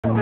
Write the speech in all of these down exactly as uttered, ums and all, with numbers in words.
Assalamualaikum,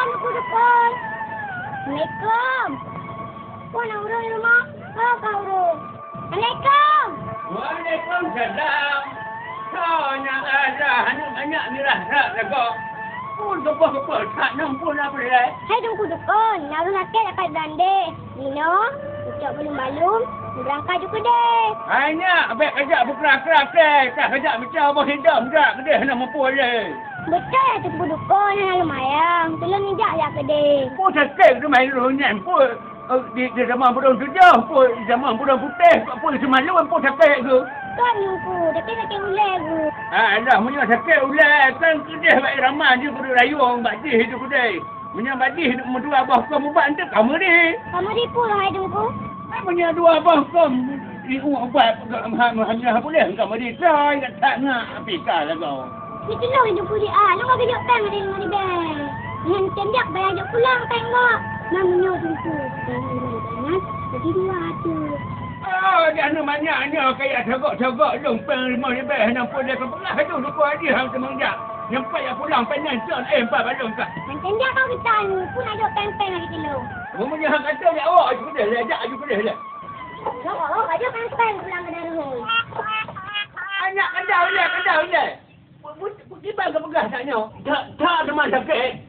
Teungku Dukon. Assalamualaikum. Peue na ureueng di rumoh? Ho ka ureueng. Assalamualaikum. Waalaikumsalam. Soe nyan, alah, aneuk manyak mirah that lagoe. Peue geuboh-geuboh that nyoe, peue na peue lé? Hai Teungku Dukon, na ureueng sakét akai Beurandé. Jinoe, neucok balum-balum, neubeurangkat ju keudéh. Hai nyak, bèk kajak beukrak-krak, ka kajak mita boh idong jak keudéh hana muphom lé. Beutôi Teungku Dukon, hana lumayang. Tulông neujak jak keudéh. Peue sakét teuma ureueng nyan, peue, eh, di, di zaman buleuen tujoh, peue di zaman buleuen putéh, peue di simalon, peue sakét geuh? Kon Teungku, tapi sakét ulèe geuh. Ah, alah, meunyoe sakét ulèe, kan keudéh bak irama jih, kudu rayong bak jih itu keudéh. Meunyoe bak jih meudua boh kôm ubat, eunteuk ka meuri. Ka meuri peue hai Teungku? Meunyoe dua boh kôm iuek ubat, ha, ha, ha, ha, puléh ka meuri, soe ingat that nyak, api ka lagoe. Di keunoe Teungku di a, lôn ka geujok péng lima ribèe. Nyan tem jak bayar jok pulang péng gok. Nah, meunyoe Teungku, péng lima ribèe nyan, jadi dua ratus. Oh, dah nyoe manyak nyoe kaya cogok-cogok lôn péng lima ribèe, hana peue lé, ka peugah laju Teungku Haji hana teumeung jak. Nyoe pat jak pulang péng nyan cok, eh, empat balong ka. Macam dia kau kita ni, pun ada peng-peng lagi kilo. Meunyoe hana kata jak awak aju keudéh lé, jak aju keudéh lé. Nak awak aja peng-peng pulang ke Darul. Anak kandang lé, kandang lé. Pu-, pu-, pu-, kiban ka peugah that nyoe. That, that teuma sakét.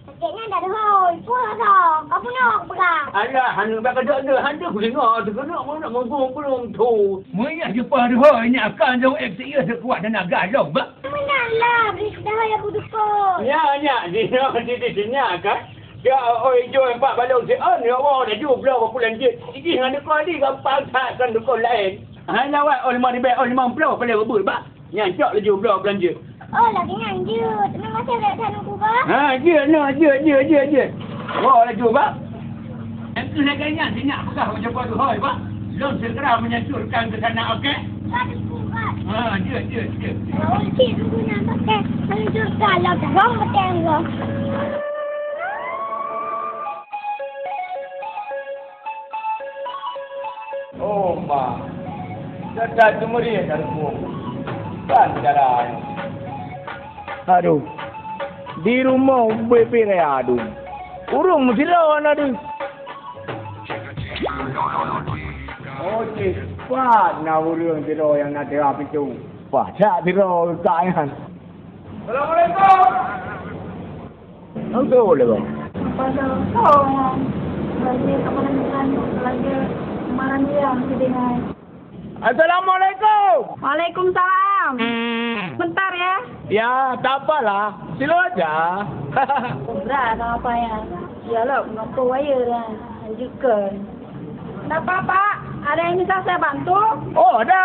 Sakét nyan dak deuhôi. Peue rasa? Ka bunoe ka peugah. Alah, hana bak ka dok deuh, hana kudeungoe, teukeunok mon nak ngungkung belum tu. Meunyoe jumpa deuhôi, nyak akan jong X I S kuat tenaga lom, bah. Meunan lah, bri deuhôi Abu Dukon. Nya, nya, di, di, di, di, nya kan. Ya, oi, jom empat balong si on, ya Allah, laju bloe pulang jeuet. Iji ngan dukon di gampang that kan dukon laén. Hai lawat, oh, lima ribèe, oh, limong ploh paléng reubeuet, bah. Nyan cok laju bloe beulanja. Oh, lagèe nyan jeuet. Memang masih rek that Teungku, bah? Ha, jeuet, nah, jeuet, jeuet, jeuet, jeuet. Bawa laju, bah. Nyang keuh lagèe nyan, si nyak peugah bak Teungku Dukon, bah. Lôn segera menyansurkan ke sana, okey? Ka Teungku, bah. Ha, jeuet, jeuet, jeuet. Kalau cit Teungku nyan pakai menyansurkan, lah, bah, pakai Allah. Oh, ma. Gata teumeuréh dan mueng. Ban cara nyoe. Aduh. Di rumoh ubé piraya dum. Ureueng meusidroe na deuh. Oh, cit. Pat na ureueng sidroe nyang na teuhah pintoe. Pah, jak sidroe ka nyan. Assalamualaikum. Nang tu boleh, Bang? Apa dah kau? Lagi apa lagi kan? Lagi marah dia, si Dengai. Assalamualaikum. Waalaikumsalam. Bentar ya. Ya, tak apalah. Sila aja. Berat apa ya? Dialog mengapa wire kan? Lanjutkan. Kenapa, Pak? Ada yang bisa saya bantu? Oh, ada.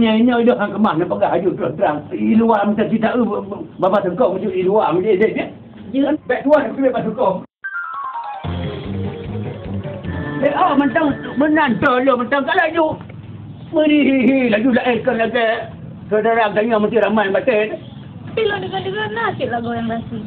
meunyoe inoe idong han keumah, neupeugah laju terang-terang. I luwa meusaji taeu, baba teungkong meujeuet i luwa meujeuet, jeuet, jeuet. Jeuet. Bèk tuan, bèk bak teungkong. Eh, oh, mantong meunan teuh lôn mantong ka laju. Meurihi-hi laju laén kon lagèe syedara ganyong meusti ramai batèe. Tapi lôn deungoe-deungoe na cit lagoe nyang dasi.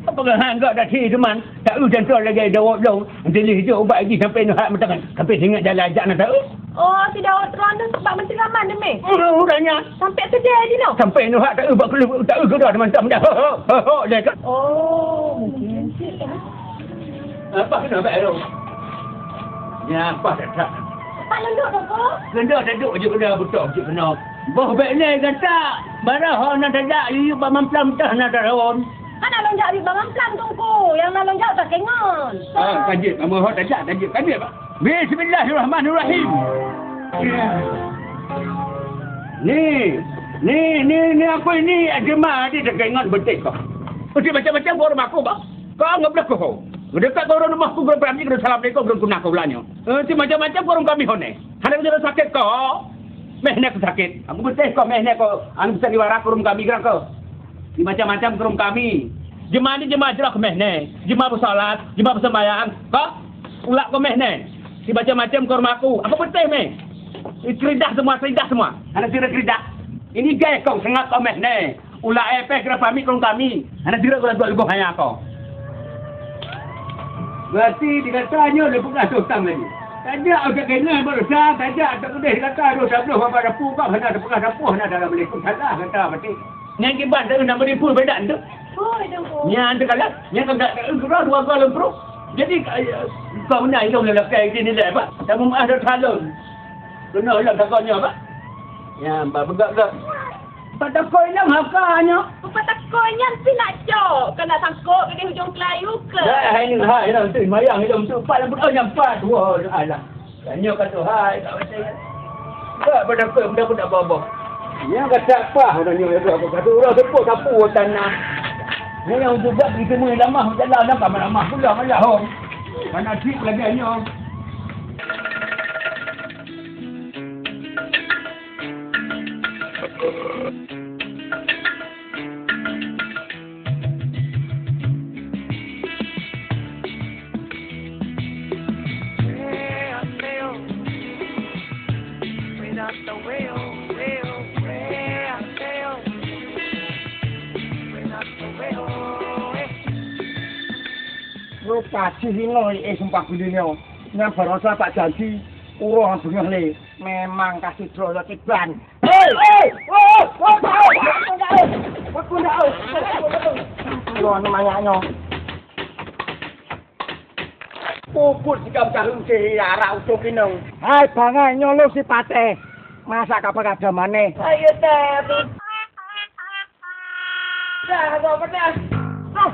Apa keuhan gak dasi teuma? Taeu jantung lagèe dawot lôn. Dilih jeuet ubat jih sampai neuhak meutangan. Sampai singat jalan jak na taeu. Oh, si Daud Ron tu sebab Menteri Rahman demi. Oh, udah nyan. Sampai sedih aja noh. Sampai neuhak taeu bak keuleuh taeu geudah mantong dah. Ho, ho, ho, ho, dia kan. Oh, mungkin. Apa kena bak Ron? Ya, apa dah tak? Pak Lunduk tu, Kak? Kena duduk je kena betul je kena. Boh bèk lé gata. Barah ho na tajak yuyup bak mamplam tah na tarôn. Hana lôn jak bak mamplam, Teungku. Yang na lôn jak tak kengon. Ah, kajit. Nama ho tajak, kajit, kajit, Pak. Bismillahirrahmanirrahim. Ni, ni, ni, ni aku ini jemaah di dekat ingat betik kau. Mesti macam-macam orang aku, Pak. Kau nggak boleh kau. Dekat kau orang rumah aku, kau berani kau assalamualaikum, kau kena kau belanya. Eh, si macam-macam orang kami hone. Hana kena sakit kau. Meh nak sakit. Aku betik kau, meh nak kau. Anu bisa diwarak ke rumah kami gerak kau. Di macam-macam ke rumah kami. Jemaah ni jemaah jerak meh ne. Jemaah bersalat, jemaah bersembahyang. Kau ulak kau meh ne. Di macam-macam ke rumah aku. Aku betik meh. Keridah semua, keridah semua. Hana sira keridah. Ini gaya kau sengak kau meh ne. Ulak eh peh kira pamit kong kami. Hana jeuet kong lagu-lagu hanya kong. Berarti dikata nyoe le peugah dosa lagi. Tajak utak kena berusaha, tajak tak kedeh dikata dosa belum apa dapu kau hana peugah dapu hana dalam lekuk salah kata mati. Nyan kiban tu nak beri pun bedak tu. Oh, itu. Nyan tu kalau nyan kau tak kau dua gol lempru. Jadi kau nak ilong lelaki ini nilai apa? Tak mau ada salon. Kena lah tak kau nyoe apa? Ya, empat peugah-peugah. Pat takoi nyan haka nyoe. Pat takoi nyan pih nak cok, keuneuk sangkot di ujong keulayu ke? Dah, hai ni, hai, hai, tu mayang ilong tu, pat lampu oh nyampat. Wah, alah. Tanya kat tu, hai, kat macam ni. Kat pada kau, benda pun tak bawa-bawa. Nya kata apa orang nyoe, aku kata orang sepok sapu tanah. Nyoe nyang untuk bak diteumui lamah jalan, napa lamah pula malah hom. Mana cit lagèe nyoe. Rupa jih inong, eh, sumpah geulinyueng. Nyang baroesa tak janji, uroe beungoh lé. Memang ka sidroe lagèe ban. Hei! Hei! Hei! Hei! Hei! Hei! Hei! Hei! Hei! Lôn manyak nyoe. Puput sikam tahun sehingga arah utok inong. Hai, bangai nyoe lôn sipatéh. Masa ka peugah deuh manéh? Ayo, teh. Dah, agak pedas. Ah,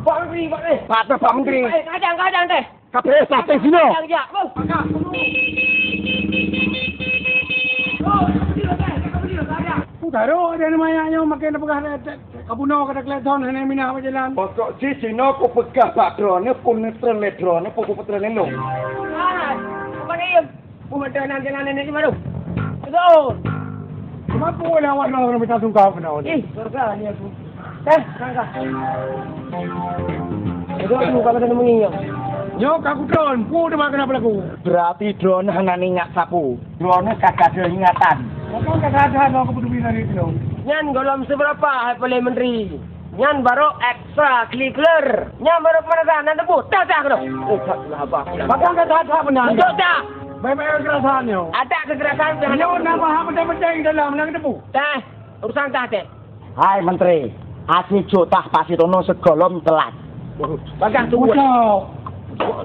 Pak Menteri, Pak Menteri. Pak Menteri, Pak Menteri. Eh, kadang, kadang, teh. Kabeh saté sinoe. Yang jak, beuh. Udah ro, ada nama yang, yang makin peugah, eh, eh, kabuno kada kelihatan, hana minah apa jalan. Pokok si sinoe ku peugah bak droeneuh, ku neutron lé droeneuh, ku, ku peutron lé lôn. Ah, apa ni? Ku peutron jalan ini baru. Betul. Kenapa orang awak droeneuh minta sungkau kena orang? Ih, surga ni aku. Eh, sangka. Itu aku bukan kata mengingat. Nyoe ka kutron, pu teuma kena pelaku. Berarti droeneuh hana ingat sapu. Droeneuh ka gadôh ingatan. Bukan kata ada aku peduli dari itu. Nyan golom seberapa, hai Perdana Menteri. Nyan baru extra curricular. Nyan baru pemanasan, nan debu. Dah, dah, kena. Oh, tak salah, Abah. Bukan kata ada benar. Untuk dah. Baik-baik kekerasan nyoe. Ada kekerasan, nyoe nama hak betul-betul dalam, nak debu. Dah, urusan dah, teh. Hai Menteri, aci jok tah pasi tono segolom telat. Bagah tu buat. Udah.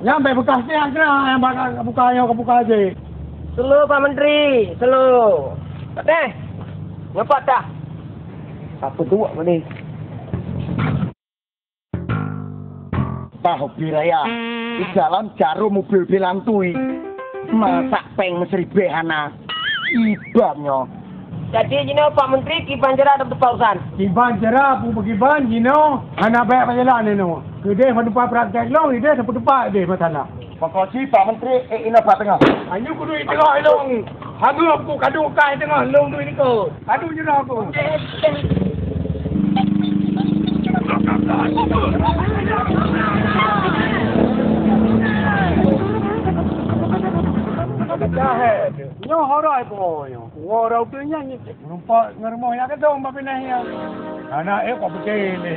Nyampe bekas ni angkra yang bakal buka, yang buka aja. Slow, Pak Menteri, slow. Teh, nyopat tah. Apa tu buat ni? Tahu biraya. Di dalam jarum mobil bilantui. Masak peng mesri behana. Iban nyoe. Jadi jinoe Pak Menteri kiban jera dapat tepat urusan. Kiban jera pu kiban jinoe hana baik pajalan nyoe. Keudeh menumpah praktek long ideh tepat-tepat deh masalah. Pokok si Pak Menteri, eh, inoe bak teungoh. Anyu kudu i teungoh ilong. Hangeup ku kadu kai teungoh long tu ini ko. Kadu jera ku. Nyoe horoi po nyoe. Wah, rau tu nyan ni. Meureumpok ngon rumoh nyang keudong bak pinah nyan. Anak eh kok beutôi lé.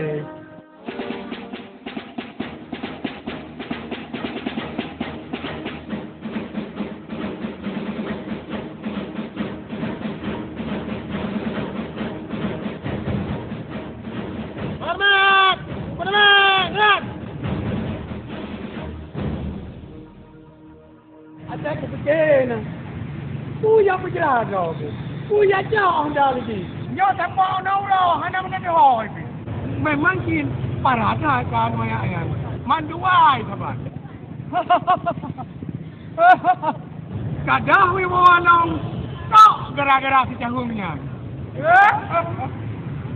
Hormat! Hormat! Hormat! Asai kupike na. Peue nyang peujeulaih droe keuh? Peue nyang cok honda lagi? Nyoe saboh unoe uroe hana meunan hôi pih. Memang cit parat that ka anu ayat nyan. Mandua ai saban. Gadah wibawa lom tok gara-gara si Cahung nyan.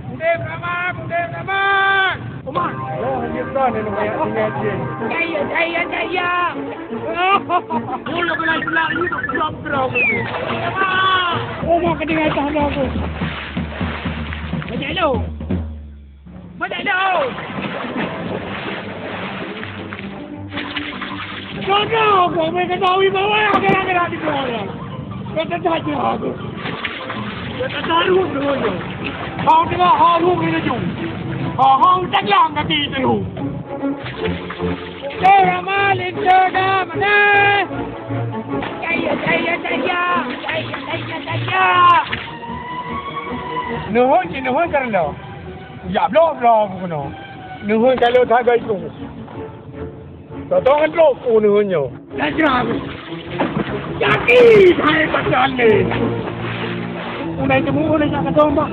Udép Raman, udép Raman! Umar! Oh, hanya tan ni namanya tinggal dia. Jaya, jaya, jaya! Mula kena jelak ni tak pulang terang. Umar kena atas dah aku. Banyak lo. Banyak lo. Jodoh kau, mereka tahu ibawa yang kena-kena di bawah. Kata saja aku. Kata taruh dulu. Kau tengok harum ni laju. Kau hang tenggelam kaki tu. Eh, Rama, linto dah, mana? Jaya, jaya, jaya. Jaya, jaya, jaya. Nuhun, cik nuhun kerana. Yak bloe-bloe aku kena. Nuhun kalau sagai tu. Totong ngon trok ku neuhon nyoe. Dah jeram. Jaki hai pasan ni. Ulai temu ulai jak katong bang.